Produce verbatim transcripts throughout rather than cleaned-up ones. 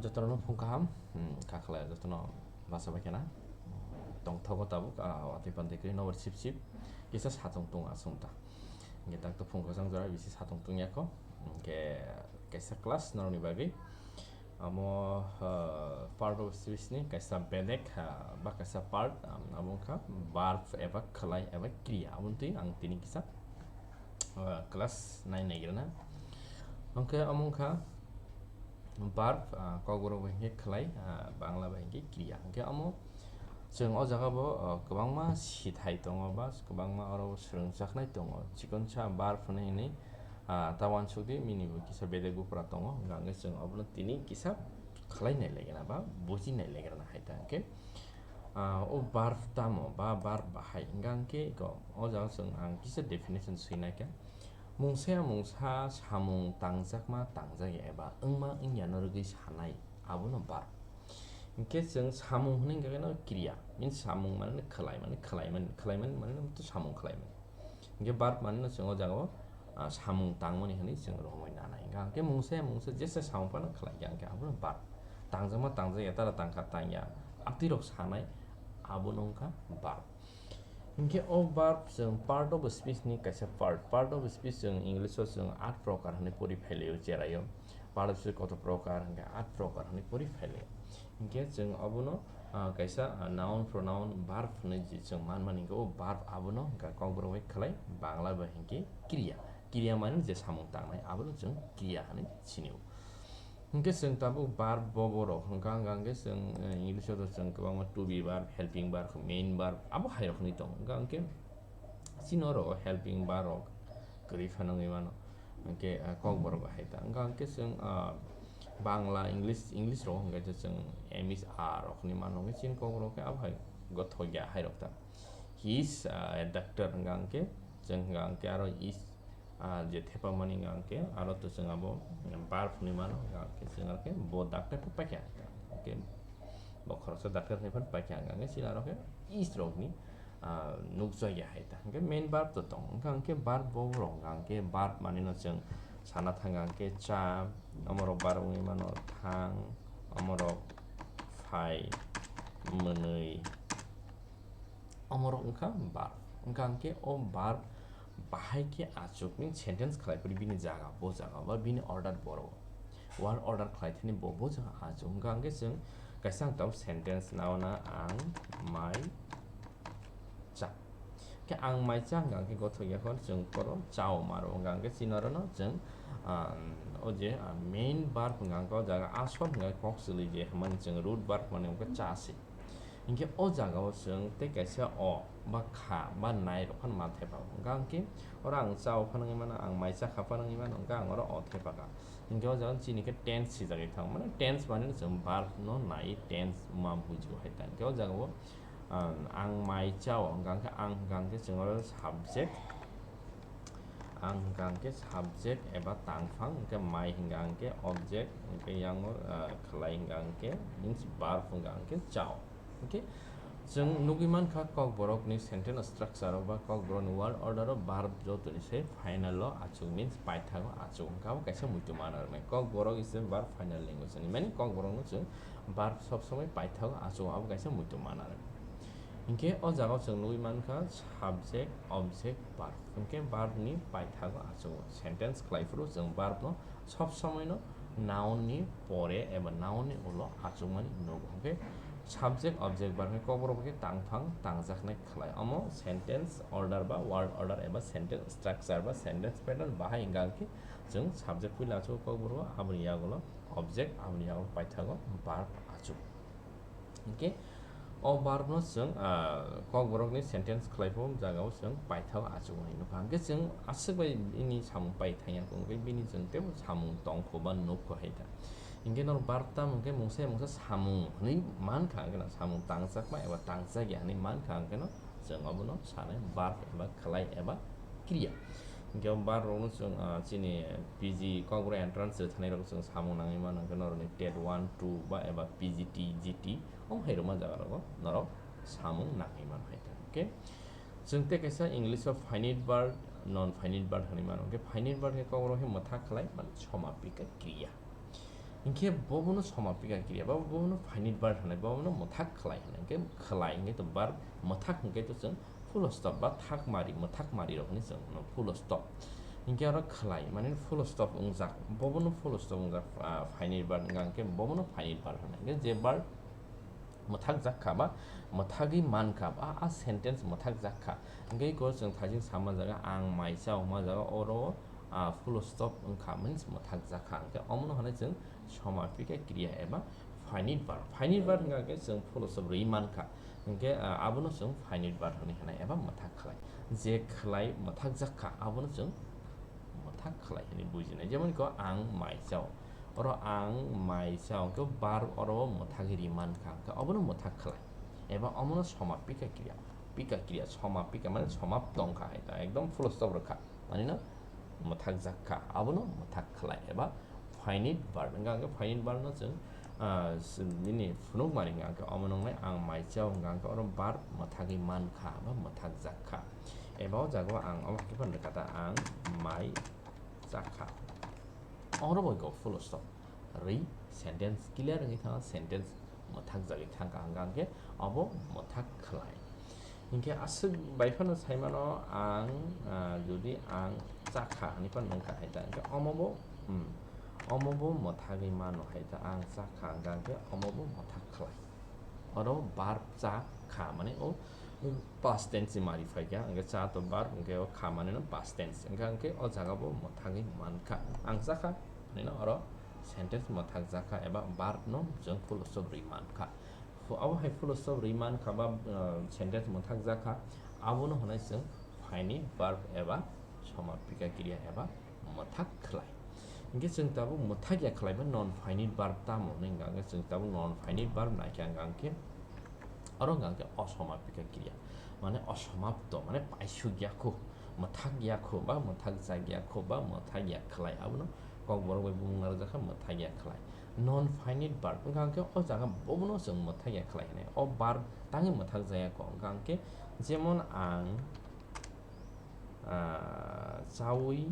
Jotono phung kaham, hmm, kha khlai jotono basa bai khena. Tongthogo tabuk, ah, watwi pantwi kwrwi nobar sip sip. Kisa satung tung aswng ta. Hingke tak to phung kwchang jora bisi satung tung yakho. Hingke kaisa class norokni bagwi. Amo, ah, part of speech ni kaisa bedek, ah, ba kaisa part, um, amo wngkha verb eba khlai eba kriya. Aboni twi ang tini kisa, ah, class nine naigrana. Hingke amo wngkha verb, ah, kokborok bai hingke khlai, ah, Bangla bai hingke kriya. Hingke amo chwng o jaga bo, ah, kwbangma sithai tongo ba kwbangma oro swrwngjaknai tongo. Chikonsa verb hwnwi hwnwi, ah, ta uansukdi, bini bo kisa bedek bupra tongo. Hingke chwng obono tini kisa khlai nai laigena ba buji nai laigena hai ta hingke, ah, o verb tamo ba verb bahai hingka hingke o jaga chwng ang kisa definition swi naikha. Mungsa ya mungsa samung tangjakma tangjak ya eba wngma wngya no rwgwi sanai, abono verb. Hingke chwng samung hwnwi hingka khe no kriya, means samung mane khlai mani, khlai mani, khlai mani mane no to samung khlai mani. Hingke verb mane no chwng o jaga o, ah, samung tangmani hwnwi chwng romwi nanai. Hingka hingke mungsa ya mungsa jesa samung phano khlai ya hingke abono verb. Tangjakma tangjak ya, tara tangkha tangya, abtwi rok sanai, abono wngkha verb. Hingke o verb chwng part of speech ni kaisa part. Part of speech chwng English o chwng aat prokar hwnwi pori phailio, cheraio. Part of speech koto prokar hingke aat prokar hwnwi pori phailio. Hingke chwng obono, ah, kaisa, ah, noun, pronoun, verb hwnwi je chwng manmani hingke o verb abono hingka kokborok bai khlai Bangla bai hingke kriya. Kriya mane je samung tangnai abono chwng kriya hwnwi sinio. Hingke chwng tabuk verb bobo rok hingka hingka hingke chwng, eh, English o to chwng kwbangma to be verb, helping verb, main verb, abo hai rok hwnwi tongo. Hingka hingke chini oro helping verb rok kwrwi phano wngwi mano. Hingke, eh, kokborok hai ta. Hingka hingke chwng, ah, Bangla, English, English rok hingke chwng am, is, are rok hwnwi mano. Hingke chini kokborok khe abo hai gothok ya hai rok ta. He is, ah, a doctor hingka hingke chwng hingka hingke aro is, ah, je thepamani hingka hingke aro to chwng abo verb hwnwi mano, hingka hingke chwng aro khe bo doctor khe paikha hingka hingke bo khoroksa doctor hwnwi phano paikha hingka hingke chini aro khe is rokni, ah, nukjakya hai ta. Hingke main verb to tongo, hingka hingke verb bobo rok hingka hingke verb mani no chwng sana thang hingka hingke cha, omorok verb wngwi mano thang, omorok phai, mwnwi, omorok wngkha verb. Hingka hingke o verb bahai khe achuk means sentence khlai phuru bini jaga, bo jaga ba bini order borok. Word order khlai thani bo, bo jaga achuk. Hingka hingke chwng kaisa ang tabuk sentence naona ang mai cha. Khe ang mai cha hingka hingke gothok ya kho chwng poro chao maro hingka hingke chini oro no chwng, ah, o je, ah, main verb hingka hingke o jaga asol hingka kok chwlwi je hwnmani chwng root verb hwnmani hingke cha se. Hingke o jaga o chwng tei kaisa o ba kha ba nai rok phano manthai pha. Hingka hingke oro ang chao phano wngwi mano, ang mai cha kha phano wngwi mano, hingke ang oro o thepha kha. Hingke o jaga chini khe tense sijagwi thango, mane tense mane chwng verb no nai tense ma bujo hai ta. Hingke o jaga o, um, ang mai chao hingka hingke ang hingka hingke chwng oro subject, ang hingka hingke subject eba tangphang, hingke mai hingka hingke object, hingke yang o, ah, khlai hingka hingke means verb hingka hingke chao. Hingke chwng nugwi mankha kokborokni sentence structure o ba kokborokni word order o verb jotoni se final o achuk means paithago achuk hingka abo kaisa muitu mana rwnai. Kokborok is a verb final language hinwi mani kokborokno chwng verb sob somoi paithago achuk abo kaisa muitu mana rwnai. Hingke o jaga o chwng nugwi mankha subject, object, verb. Hingke verb ni paithago achuk sentence khlai phuru chwng verb no sob somoi no noun ni pore eba noun ni ulo achukmani nugo. Hingke subject, object, verb hingke kokborok hingke tangphang tangjaknai khlai. Omo sentence order ba word order eba sentence structure ba sentence pattern bahai hingka hingke chwng subject puila achugo kokborok o, aboni yagulo object, aboni yagulo paithago verb achuk. Hingke o verb no chwng, ah, kokborokni sentence khlai phuru jaga o chwng paithago achuk hinwi nukha. Hingke chwng aswk bai bini samung pai thangya, hingke bini chwng teibo samung tongkho ba nukho hai ta. Hingke norok verb tamo hingke mungsa ya mungsa samung hinwi mankha, hingke no samung tangjakma eba tangjakya hinwi mankha, hingke no chwng obono sanai verb eba khlai eba kriya. Hingke o verb rokno chwng, ah, chini P G kokborok entrance rwthanai rok chwng samung nangwi mano, hingke norokni tet one, two ba eba P G T, G T, omo hai rwma jaga rogo norok samung nangwi mano hai ta. Hingke chwng tei kaisa English o finite verb, non finite verb hinwi mano. Hingke finite verb khe kokborok khe mwthak khlai, mane somapika kriya. Hinkhe bobono somapika kriya ba bobono finite verb hwnwi, bobono mwthak khlai hwnwi. Hinkhe khlai hinkhe to verb, mwthak hinkhe to chwng full stop ba thak mari, mwthak mari rokni chwng no full stop. Hinkhe oro khlai mane full stop wngjak, bobono full stop wngjak, ah, finite verb wngkha, hinkhe bobono finite verb hwnwi. Hinkhe je verb mwthak jak kha ba mwthagwi man kha ba a sentence mwthak jak kha. Hinkhe eko chwng thaising sama jaga ang mai chao hwnma jaga oro, ah, full stop wngkha means mwthak jak kha. Hinkhe omono hwnwi chwng somapika kriya eba finite verb. Finite verb hwnka khe chwng full stop rwi man kha. Hinkhe, ah, abono chwng finite verb hwnwi hwnai eba mwthak khlai. Je khlai mwthak jak kha abono chwng mwthak khlai hwnwi bujinai. Jemon ko ang mai chao. Oro ang mai chao khe verb oro mwthagwi rwi man kha. Khe obono mwthak khlai. Eba omono somapika kriya. Pika kriya, somapika mane somap tong kha hai ta. Ekdom full stop rwkha. Mane no mwthak jak kha. Abono mwthak khlai eba finite verb. Hwnka khe finite verb no chwng, ah, s-, nini phunuk mari hwnka khe omo nongnai ang mai chao hwnka khe oro verb mwthagwi man kha ba mwthak jak kha. Eba o jaga o ang omo hai khe phano rwkha ta ang mai cha kha. Oro bai go full stop. Rwi sentence clear wngwi thangkha, sentence mwthak jagwi thangkha hwnka khe obo mwthak khlai. Hinkhe aswk bai phano sai mano ang, ah, jodi ang cha kha hwnwi phano nung kha hai ta, hinkhe omo bo, hmm, omo bo mwthagwi mano hai ta, ang cha kha hwnka khe omo bo mwthak khlai. Oro verb cha kha mane o past tense ni mari phai kha, hinkhe cha to verb, hinkhe o kha mane no past tense, hinkhe, hinkhe o jaga bo mwthagwi man kha. Ang cha kha hwnwi no oro sentence mwthak jak kha eba verb no chwng full stop rwi man kha. Fu-, abo hai full stop rwi man kha ba, uh, sentence mwthak jak kha, abono hwnwi chwng finite verb eba somapika kriya eba mwthak khlai. Hinkhe chwng tabuk mwthak ya khlai ba non finite verb tamo hwnwi hwnka khe chwng tabuk non finite verb nai khe hwnka khe oro hwnka khe osomapika kriya, mane osomapto, mane paisuk ya khu, mwthak ya khu ba mwthak jak ya khu ba mwthak ya khlai, abono Kokborok bai bumung narwkjak kha mwthak ya khlai. Non finite verb wngkha hwnkhe o jaga bobono chwng mwthak ya khlai hwnwi. O verb tangwi mwthak jaya kho wngkha hwnkhe, jemon ang, ah, chaui,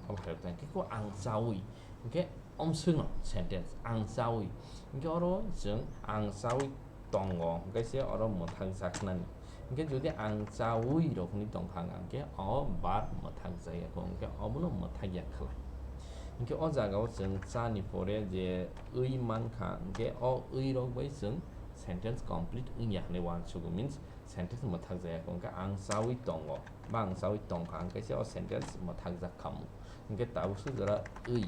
obo hai wngkha hwnkhe kho ang chaui. Hwnkhe omswkno sentence ang chaui. Hwnkhe oro chwng ang chaui tongo, hwnkhe se oro mwthak jaknani. Hwnkhe jodi ang chaui rok hwnwi tongkha, hwnkhe o verb mwthak jaya kho, hwnkhe obono mwthak ya khlai. Hwnkhe o jaga o chwng cha ni pore je ui mankha, hwnkhe o ui rok bai chwng sentence complete wngya hwnwi uansugo, means sentence mwthak jaya kho, hwnkhe ang chaui tongo ba ang chaui tongkha, hwnkhe se o sentence mwthak jak kha mu. Hwnkhe tabuk swijora ui,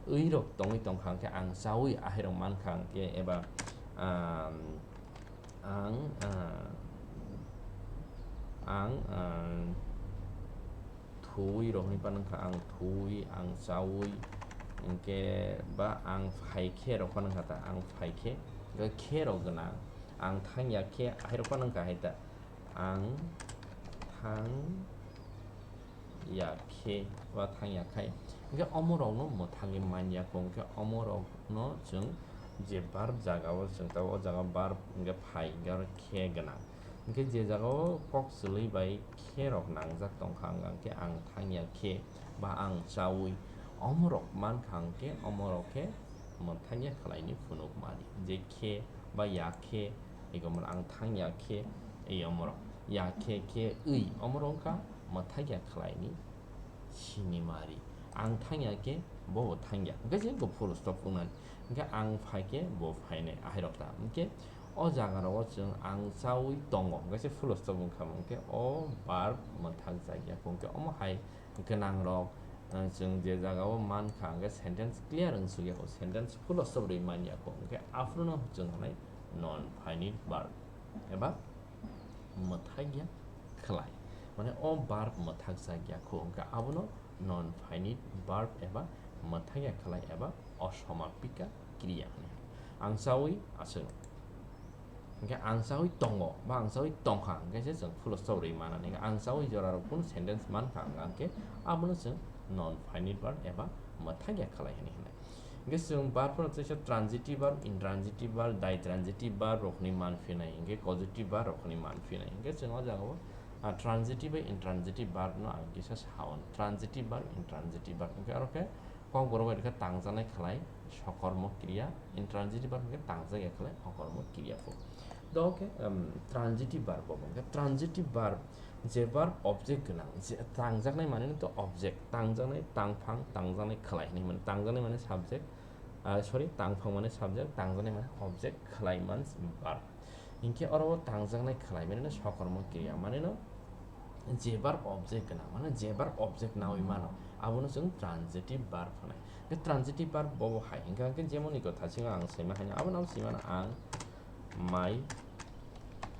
ui rok tongwi tongkha, hwnkhe ang chaui ahai rok mankha, hwnkhe eba, um, Ang, ah, ang, ah, thuwi rok hwnwi phano wngkha, ang thuwi, ang chawi, hinkhe ba ang phaikhe rok phano wngkha ta, ang phaikhe, hinkhe khe rok gwnang, ang thangya khe, ahai rok phano wngkha hai ta, ang thang, ya khe ba thang ya khai. Hinkhe omorokno mwthangwi man ya kho, hinkhe omorokno chwng je verb jaga o chwng tabuk o jaga verb hinkhe phai, hinkhe oro khe gwnang. Hinkhe je jaga o kok chwlwi bai khe rok nangjak tongkha, hinkhe ang thang ya khe ba ang chawi, omorok mankha hinkhe omorok khe mwthang ya khlaini phunuk mani. Je khe ba ya khe, ego mano ang thang ya khe, ei omorok. Ya khe khe ui, omorok wngkha mwthang ya khlaini sinimari. Ang thang ya khe bo bo thang ya. Hwnkhe se bo full stop wngnani. Hwnkhe ang phai khe bo phainai, ahairok ta. Hwnkhe o jaga rogo chwng ang chawi tongo. Hwnkhe se full stop wngkha. Hwnkhe o verb mwthang jak ya. Hwnkhe omo hai gwnang rok, eh, chwng je jaga o mankha, hwnkhe sentence clear wng suk ya kho, sentence full stop rwi man ya kho, hwnkhe aphuru no chwng hwnwi non finite verb eba mwthak ya khlai, mane o verb mwthak jak ya kho, hwnkhe abono non finite verb eba mwthak ya khlai eba osamapika kriya hwnwi. Ang chawi aswk. Hwnkhe ang chawi tongo, ba ang chawi tongkha, hwnkhe se chwng full stop rwi manani. Ang chawi jora rok kunu sentence mankha, hwnkhe abono chwng non finite verb eba mwthang ya khlai hwnwi hwnwi. Hwnkhe chwng verb no teisa transitive verb, intransitive verb, ditransitive verb rok hwnwi manphinai, hwnkhe causative verb rok hwnwi manphinai. Hwnkhe chwng o jaga o Ah, transitive bai intransitive verb no ang kisa sao. Transitive verb, intransitive verb. Hingke aro khe kokborok bai khe tangjaknai khlai sokormo kriya, intransitive verb hingke tangjak ya khlai okormo kriya pho. Do khe, um, transitive verb bo hingke transitive verb je verb object gwnang, je tangjaknai mane no to object, tangjaknai tangphang, tangjaknai khlai hinwi mano, tangjaknai mane subject, ah, sorry, tangphang mane subject, tangjaknai mane object, khlai mane verb. Hinkhe oro o tangjaknai khlai mani no sokormo kriya, mani no je verb object gwnang, mane je verb object nawi mano, abono chwng transitive verb hwnai. Khe transitive verb bobo hai hinkha khe jemon iko thasingo ang saima haino, abono saimano ang mai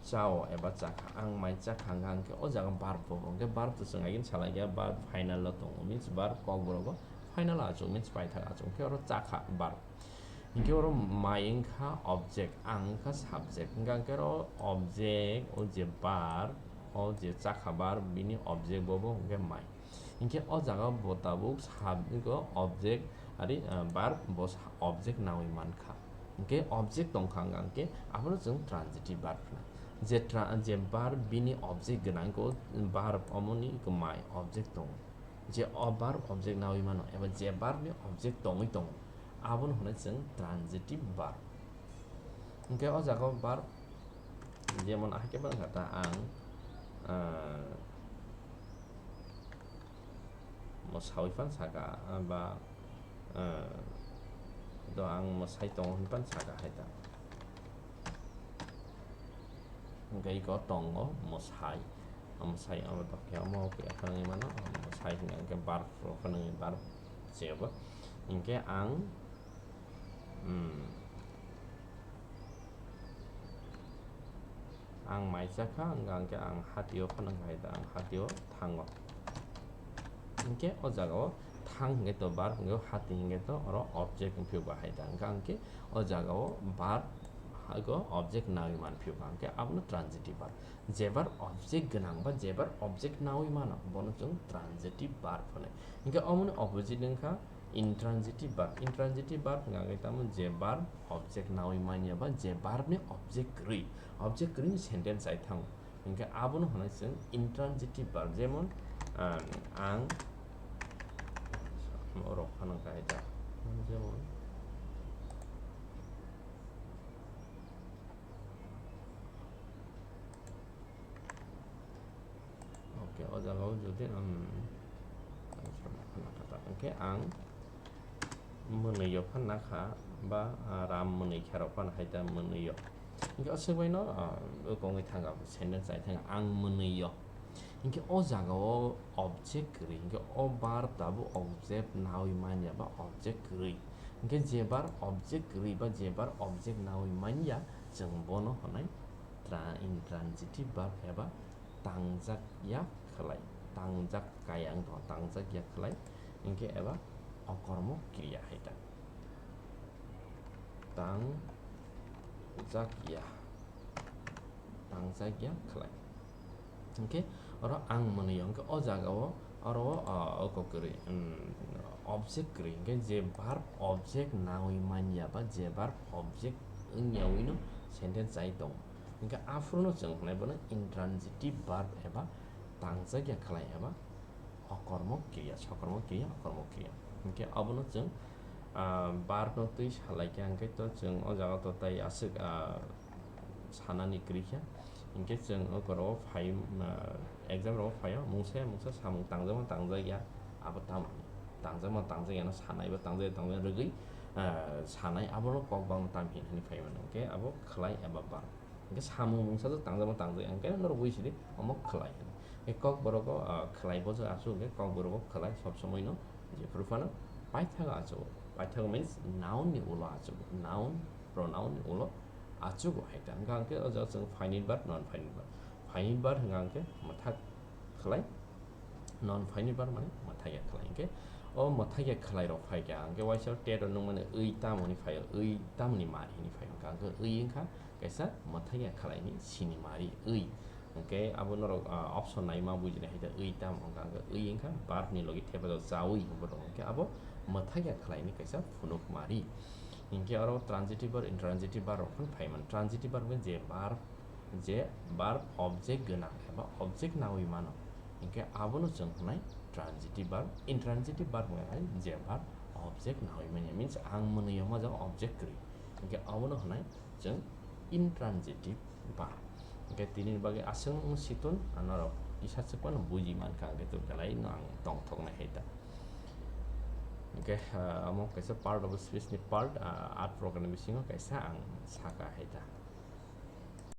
chao eba chakha, ang mai chakha hwnka hwnkhe o jaga verb bobo, hwnkhe verb to chwng agini salai kha, verb final o tongo, means verb kokborogo final o achuk, means paithak achuk, hwnkhe oro chakha verb. Hinkhe oro mai wngkha object, ang wngkha subject. Hingkha hingkhe oro object, o je verb, o je chakha verb, bini object bobo hingkhe mai. Hinkhe o jaga bo tabuk sub-, o object, ari, ah, verb bo sa-, object nawi mankha. Hinkhe object tongkha hingkha hingkhe abono chwng transitive verb hwnwi. Je tra-, je verb bini object gwnang khe o verb omoni mai object tongo. Je o verb object nawi mano, eba je verb ni object tongwi tongo, abono hwnwi chwng transitive verb. Hingkhe o jaga o verb, jemon ahai khe bwkha ta ang, ah, mwsawi phan saka, ah, ba, ah, do ang mwsai tongo hwn phan saka hai ta. Hingkhe iko tongo mwsai. Mwsai abo tokhe omo khe phwnangwi mano, mwsai hwnka hwnkhe verb rok phwnangwi verb chebo. Hingkhe ang, hmm, ang mai chakha, hingkha hwnkhe ang hatio phwnangkha hai ta, ang hatio thango. Hingkhe o jaga o thang hingkhe to verb hingkhe hati hingkhe to oro object wngphio ba hai ta, hingkha hwnkhe o jaga o verb hago object nawi manphio ba hingkhe abono transitive verb. Jebar object gwnang ba jebar object nawi mano, bono chwng transitive verb hwnwi. Hingkhe omoni opposite wngkha intransitive verb. Intransitive verb hwnka hwnkhe tamo je verb object nawi manya ba je verb ni object kwrwi, object kwrwini sentence chai thango. Hingkhe abono hwnwi chwng intransitive verb, jemon, ah, ang, rok phano kaijak, jemon, okay, o jaga o jodi, um, hingkhe ang mwnwi yo phan nakha ba, ah, ram mwnwi khe rok phan hai ta mwnwi yo. Hingkhe o swk bai no, ah, o kongwi thang kha, sentence chai thang kha, ang mwnwi yo. Hingkhe o jaga o object kwrwi, hingkhe o verb tabuk object nawi manya ba object kwrwi. Hingkhe je verb object kwrwi ba je verb object nawi manya, chwng bono hwnwi tra-, intransitive verb eba tangjak ya khlai, tangjak kaya wng tong, tangjak ya khlai, hingkhe eba okormo kriya hai ta. Tangjak ya, tangjak ya khlai. Hingkhe oro ang mwnwi yo, hingkhe o jaga o oro o, ah, o kok kwrwi, um, object kwrwi, hingkhe je verb object nawi manya ba je verb object wngya wino sentence chai tongo. Hingkhe aphuru no chwng hwnwi bono intransitive verb eba tangjak ya khlai eba okormo kriya, sokormo kriya, okormo kriya. Hingkhe abono chwng, ah, verb no twi salai khe hingkhe to chwng o jaga to tai aswk, ah, sanani kwrwi khe. Hingkhe chwng o koro phai, ah, exam rogo phaio, mungsa ya mungsa samung tangjakma tangjak ya, abo tamo tangjak ma tangjak ya no sanai ba tangjak ya tangjak ya rwgwi, ah, sanai abono kok bangma tam hin hwnwi phai mano. Hingkhe abo khlai eba verb. Hingkhe samung mungsa jwk tangjak ma tangjak ya, hingkhe norok bui sidi omo khlai hwnwi. Hingkhe kok borok o, ah, khlai bo jwk aswk hingkhe kok borok o khlai sob somoi no jephuru phano paithago achugo. Paithago means noun ni ulo achugo. Noun, pronoun ni ulo achugo hai ta. Hingkha hingkhe o jaga chwng finite verb, non finite verb. Finite verb hingkha hingkhe mwthak khlai, non finite verb mane mwthak ya khlai. Hingkhe o mwthak ya khlai rok phai kha hingkhe waisa tet o nung mane wi tamoni phaio, wi tamoni mari hwnwi phaio. Hingkha hingkhe wi wngkha kaisa mwthak ya khlai ni sinimari wi. Hingkhe abo norok, ah, option nai ma bujinai hai ta wi tamo hwnka hwnkhe wi wngkha verb ni logi thepa jao chawi borok hwnkhe abo mwthak ya khlai ni kaisa phunuk mari. Hingkhe oro transitive verb, intransitive verb rok phano phai mano. Transitive verb hwnkhe je verb je verb object gwnang eba object nawi mano, hinkhe abono chwng hwnai transitive verb. Intransitive verb wngkha je verb object nawi manya, means ang mwnwi o majak object kwrwi, hinkhe abono hwnai chwng intransitive verb. Hinkhe tini bagwi aswk wng siton, norok kisa chwk phano buji mankha, hinkhe belai no ang tongthoknai hai ta. Hinkhe, ah, omo kaisa part of speech ni part, ah, art program ni bisingo kaisa ang saka hai ta.